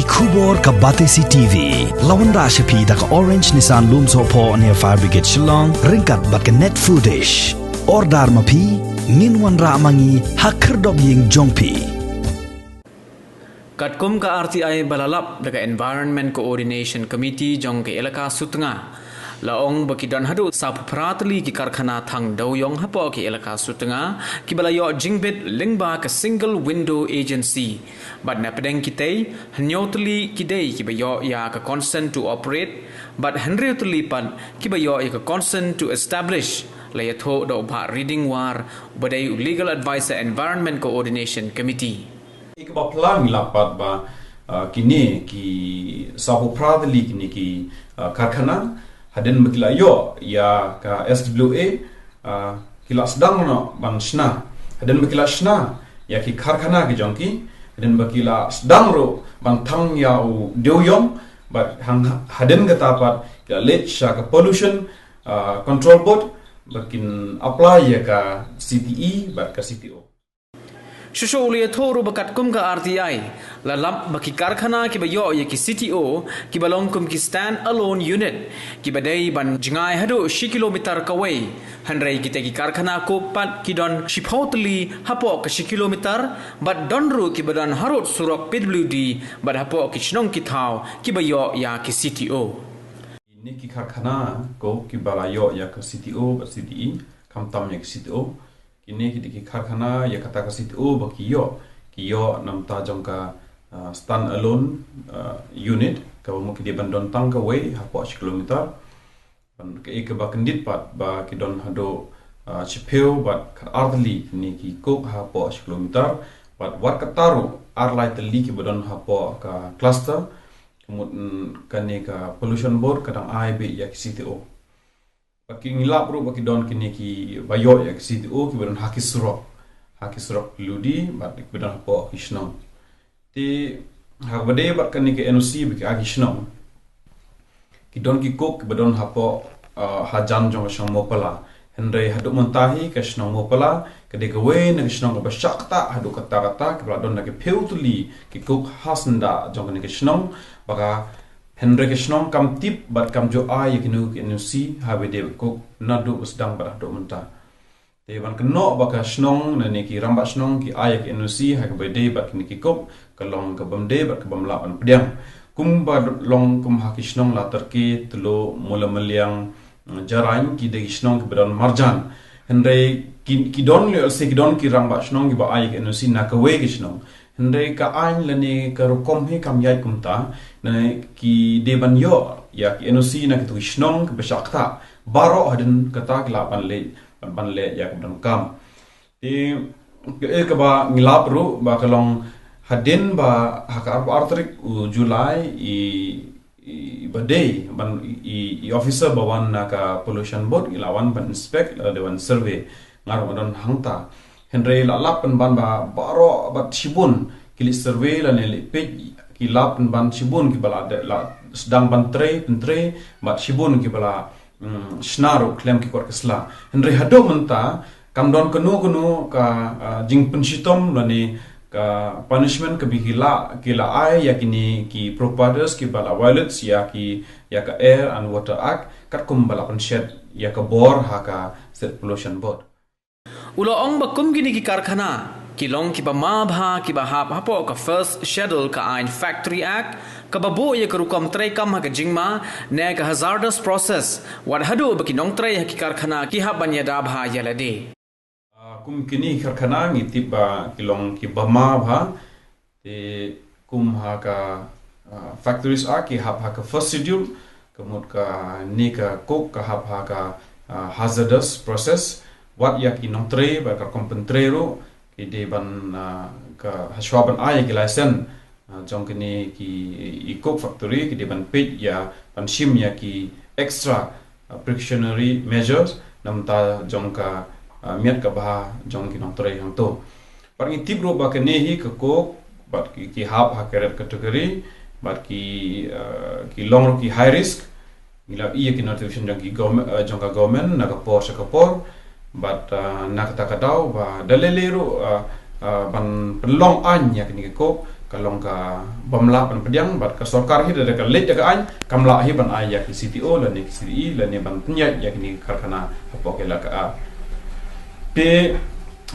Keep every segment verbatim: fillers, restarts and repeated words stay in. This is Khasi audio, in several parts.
Khubor ka Batesi T V la wanrah sha phi da ka Orange Nissan Lumsohphoh near Fire Brigade Shillong, ryngkat bad ka Net Foodish. Order ma phi, ngin wanrah ma ngi ha khyrdop ïing jong phi. Katkum ka R T I ba la lap da ka Environment Coordination Committee jong ka Elaka Sutnga, la ong ba ki don haduh sawphew phra tylli ki karkhana thang dewïong hapoh ka Elaka Sutnga kiba la ïoh jingbit lyngba ka Single Window Agency. Bad na pdeng kitei, hynñiew tylli ki dei kiba ïoh ïa ka consent to operate, bad hynriew tylli pat kiba ïoh ïa ka consent to establish, la ïathuh da u Bah Reading War, uba dei u Legal Advisor Environment Coordination Committee. Ïa kaba phla ngi lap pat ba, ah, kine ki sawphew phra tylli kine ki, ah, karkhana, hadien ba ki la ïoh ïa ka S W A, ah, ki la sdang noh ban shna. Hadien ba ki la shna ïa ki karkhana ki jong ki, hadien ba ki la sdang ruh ban thang ïa u dewïong, bad hang, hadien kata pat ki la leit sha ka Pollution, ah, Control Board, ba kin apply ïa ka C T E bad ka C T O. Shuh shuh u la ïathuh ruh ba katkum ka R T I, la lap ba ki karkhana kiba ïoh ïa ki C T O kiba long kum ki stand alone unit, kiba dei ban jngai haduh shi kilometer kawei. Hynrei kitei ki karkhana coke pat ki don shiphew tylli hapoh ka shi kilometer, bad don ruh kiba don harud surok P W D bad hapoh ki shnong ki thaw kiba ïoh ïa ki C T O. Kine ki karkhana coke kiba la ïoh ïa ka C T O bad C T E, khamtam ïa ka C T O. Kine ki dei ki karkhana ïa kata ka C T O ba ki ïoh, ki ïoh namar jong ka, ah, stand alone, ah, unit, kaba mut ki dei ban don tang kawei hapoh shi kilometer. Bad kaei kaba kyndit pat ba ki don haduh, ah, shiphew bad khatar tylli kine ki coke hapoh shi kilometer. Bad wat kata ruh ar lai tylli kiba don hapoh ka cluster. Ka mut, mm, kane ka Pollution Board ka dang ai beit ïa ki C T O. Ba ki, ngi lap ruh ba ki don kine kiba ïoh ïa ki C T O kiba don ha ki surok, ha ki surok ludi, bad kiba don hapoh ki shnong. Te ha kaba dei bad kane ka N O C ba ki ai ki shnong, ki don ki coke kiba don hapoh, ah, hajan jong ka shnong Mopala. Hynrei haduh mynta hi ka shnong Mopala ka dei kawei na ka shnong kaba shah ktah haduh katta katta, kaba la don da ki phew tylli ki coke ha syndah jong kane ka shnong. Ba ka, hynrei ka shnong kam tip bad kam ju ai ïa kino ki N O C haba dei bad coke naduh ba sdang bad haduh mynta. Te ban kynnoh ba ka shnong lane ki rangbah shnong ki ai ïa ki N O C ha kaba dei bad kine ki coke, ka long ka bym dei bad ka bym lah ban pdiang. Kumba long kum ha ki shnong Latarki, Tlo, Mula Meliang, Jarain, ki dei ki shnong kiba don marjan. Hynrei ki, ki don, lehse ki don ki rangbah shnong kiba ai ïa ki N O C na kawei ki shnong. Hynrei ka aiñ lane ka rukom hi kam ïaid kumta, lane ki dei ban ïoh ïa ki N O C na kitu ki shnong kiba shah ktah. Baroh hadien kata ki lah ban leh, ban leh ïa ka donkam. Te kaei kaba ngi lap ruh ba ka long hadien ba ha ka arphew ar tarik u July i, i ba dei ban i, i officer ba wan na ka Pollution Board i la wan ban inspect, la dei ban survey. Nga ruh nga don hangta. Hynrei la lap pynban ba baroh bad shibun ki leit survey lane leit peit, ki lap pynban shibun kiba la de, la sdang ban trei, pyntrei, bad shibun kiba la, mm, shna ruh khlem ki kot ki sla. Hynrei haduh mynta kam don kano kano ka, ah, jingpynshitom lane ka punishment kaba ki la, ki la ai ïa kine ki proprietors kiba la violate ïa ki, ïa ka Air and Water Act, katkum ba la pynshet ïa ka bor ha ka State Pollution Board. U la ong ba kum kine ki karkhana ki long kiba ma bha kiba hap hapoh ka First Schedule ka aiñ Factory Act, kaba buh ïa ka rukom treikam ha ka jingma ne ka hazardous process, wat haduh ba ki nongtrei ha ki karkhana ki hap ban ïada bha ïa lade. Ah, kum kine ki karkhana ngi tip ba ki long kiba ma bha, te kum ha ka, ah, Factories Act ki hap ha ka First Schedule, ka mut kane ka coke ka hap ha ka, ah, hazardous process. Wat ïa ki nongtrei bad ka rukom pyntrei ruh ki dei ban, ah, ka hashwa ban ai ïa ki license, ah, jong kine ki, i coke factory ki dei ban peit ïa, ban shim ïa ki extra, ah, precautionary measures namar jong ka, ah, miat ka bha jong ki nongtrei hangto. Bad ngi tip ruh ba kane hi ka coke bad ki, ki hap ha ka red category, bad ki, ah, ki long ruh ki high risk. Ngi la ïohi ïa ki notification jong ki government, ah, jong ka government na ka por sha ka por. Bad, ah, na kata ka daw ba da lei lei ruh, ah, ah, ban pynlong aiñ ïa kine ki coke, ka long ka bym lah ban pdiang, bad ka sorkar hi da ka leit da ka aiñ kam lah hi ban ai ïa ki C T O lane ki C T E lane ban pynïaid ïa kine ki karkhana hapoh ka elaka. Te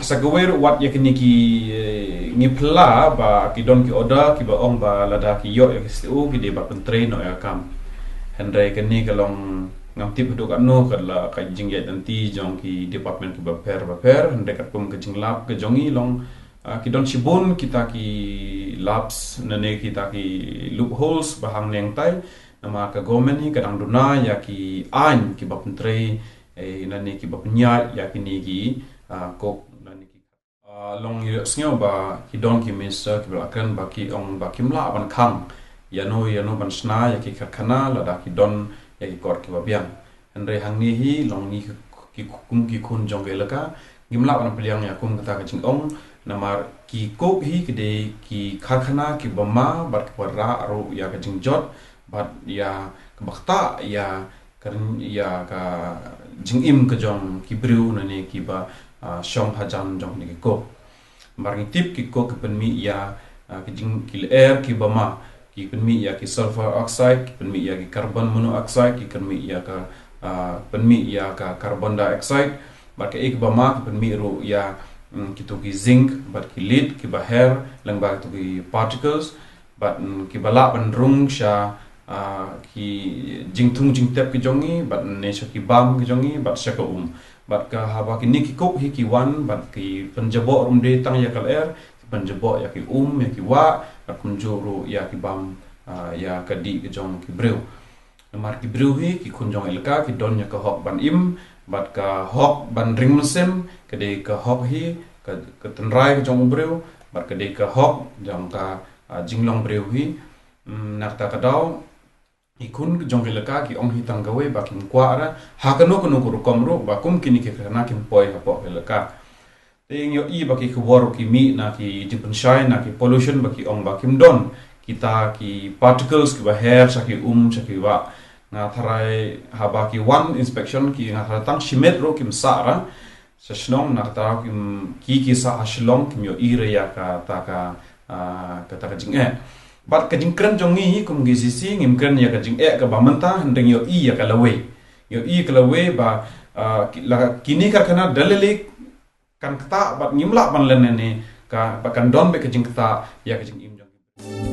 sa kawei ruh wat ïa kine ki, eh, ngi pla ba ki don ki order kiba ong ba lada ki ïoh ïa ki C T O ki dei ban pyntrei noh ïa ka kam. Hynrei kane ka long ngam tip haduh katno ka la ka jingïaid lynti jong ki department kiba pher ba pher, hynrei katkum ka jinglap ka jong ngi long, ah, ki don shibun kita ki laps lane kita ki loopholes ba hangne hangtai. Namar ka government hi ka dang duna ïa ki aiñ kiba pyntrei, eh, lane kiba pynïaid ïa kine ki, ah, coke lane ki, ah, long ïohsngew ba ki don ki minister kiba la kren ba ki ong ba kim lah ban khang ïano ïano ban shna ïa ki karkhana lada ki don ïa ki kot kiba biang. Hynrei hangne hi long ngi ki, ki, kum ki khun jong ka elaka ngim lah ban pdiang ïa kum kata ka jingong. Namar ki coke hi ki dei ki karkhana kiba ma bad kiba rah ruh ïa ka jingjot bad ïa kaba ktah ïa ka, ïa ka jingim ka jong ki briew lane kiba, ah, shong hajan jong kine ki coke. Namar ngi tip ki coke ki pynmih ïa, ah, ki jing, ki lyer kiba ma, ki pynmih ïa ki sulfur oxide, ki pynmih ïa ki carbon monoxide, ki pynmih ïa ka, ah, pynmih ïa ka carbon dioxide. Bad kaei kaba ma ki pynmih ruh ïa, mm, kito ki zinc bad ki lead kiba her lyngba kito ki particles. Bad, mm, kiba lah ban rung sha, ah, ki jingthung jingtep ki jong ngi, bad ne sha ki bam ki jong ngi, bad sha ka um. Bad ka haba kine ki coke hi ki wan bad ki pynjaboh ruh ym dei tang ïa ka lyer, ki pynjaboh ïa ki um, ïa ki wah, bad kumjuh ruh ïa ki bam, ah, ïa ka dih ka jong ki briew. Namar ki briew hi ki khun jong ka elaka ki don ïa ka hok ban im bad ka hok ban ring mynsiem, ka dei ka hok hi ka, ka tynrai ka jong u briew bad ka dei ka hok jong ka, ah, jinglong briew hi. Mm, na kata ka daw ki khun jong ka elaka ki ong hi tang kawei ba kim kwah ra ha kano kano ka rukom ruh ba kum kine ki karkhana kim poi hapoh ka elaka. Te ngi ïohi ba ki khubor ki mih na ki jingpynshai na ki pollution ba ki ong ba kim don kita ki particles kiba her sha ki um sha ki wah. Nga tharai haba ki wan inspection ki nga tharai tang shimet ruh kim sah ra sha shnong, na kata ki, ki, ki sah ha Shillong kim ïohi re ïa kata ka, ah, kata ka jingeh. Bad ka jingkren jong ngi hi kum ki C C ngim kren ïa ka jingeh kaba mynta, hynrei ngi ïohi ïa ka lawei. Ngi ïohi ka lawei ba, ah, ki, la, kine ki karkhana da lei lei kan ktah bad ngim lah ban len ne ka, bad kan don beit ka jingktah ïa ka jingim jong ngi.